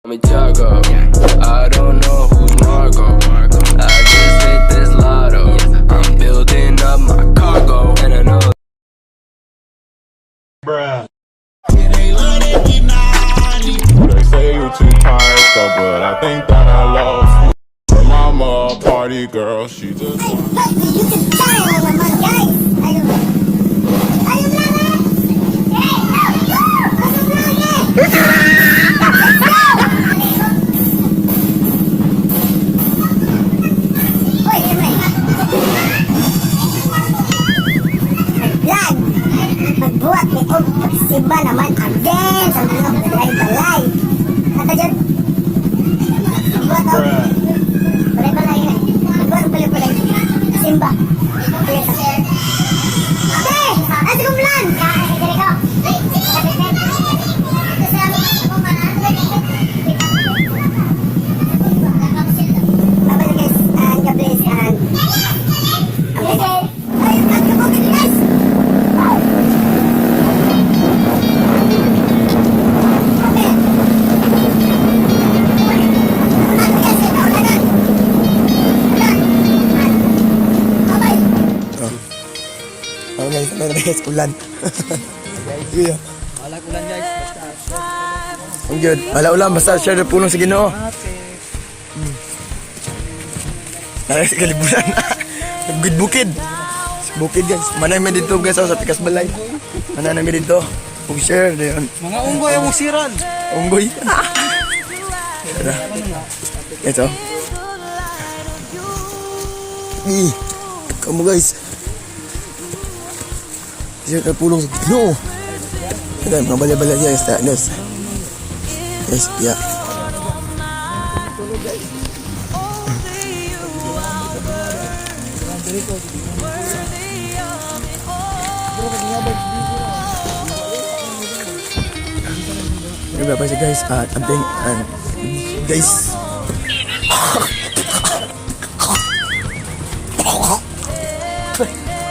Me Tiago. I don't know who's Margot. I just hit this lotto. I'm building up my cargo, and I know. They say you too tired, though, but I think that I love you. Her mama a party girl, she just You can try naman, guys. Ayaw. Ayaw lang eh. Hey, ayaw lang eh. Let's go! Uy, siyempre. Nag-vlog. Magbuhat ni Og pagsimba naman again sa mga balay-balay. Ata dyan. Buhat og balay-balay eh. Magbuhat og balay-balay. Simba. Ate! Ate kumlan! Bye-bye guys, and God bless and okay. Ay, ang guys! Oh guys, meron guys, ulan. Yeah. Wala ulan, guys. Basta. Ang good. Wala ulan, basta share the pulong sa Ginoo. Nara sa kaliburan. Good bukid. Sa bukid, guys. Manay mi dito, guys, oh, sa Tikas Balay. Manay namin dito. Ug share dayon. Mga unggoy ang siran. Unggoy. Tara. Ito. Eh, kamu guys. Share the pulong sa Ginoo. Ito, mga balay-balay, guys. Guys. Guys, yeah. Grabe pa siya, guys. Ah, anting, ah, guys.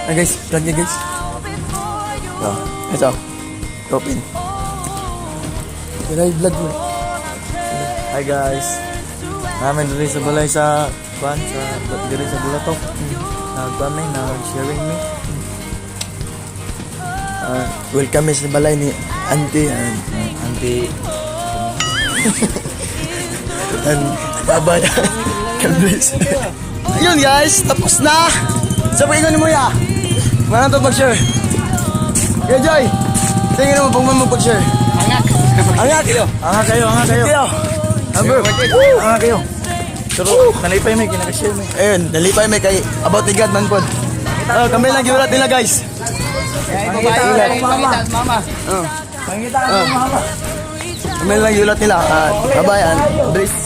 Ah, guys, vlog niya, guys. Oh, ito. Open. Yan ay vlog mo. Hi guys. Namin diri sa balay sa kuan sa diri sa Bulatok. Nagkuan mi, nag-sharing mi. Ah, welcome sa balay ni Auntie and Auntie and bye-bye. God bless. Ayun guys, tapos na. Sa paingon mo ya. Mana to pag-share? Kuya Joy, tingin mo pag mo pag-share. Angak. Angak kayo. Angak kayo, angak kayo. Kayo. Number. Angak kayo. Pero nalipay mi, kinaka-share mi. Ayun, nalipay may kay about ni God man pod. Oh, kami lang giulat nila, guys. Pangita ang mama. Oh. Pangita ang mama. Kami lang giulat nila. Ah, bye-bye and bless.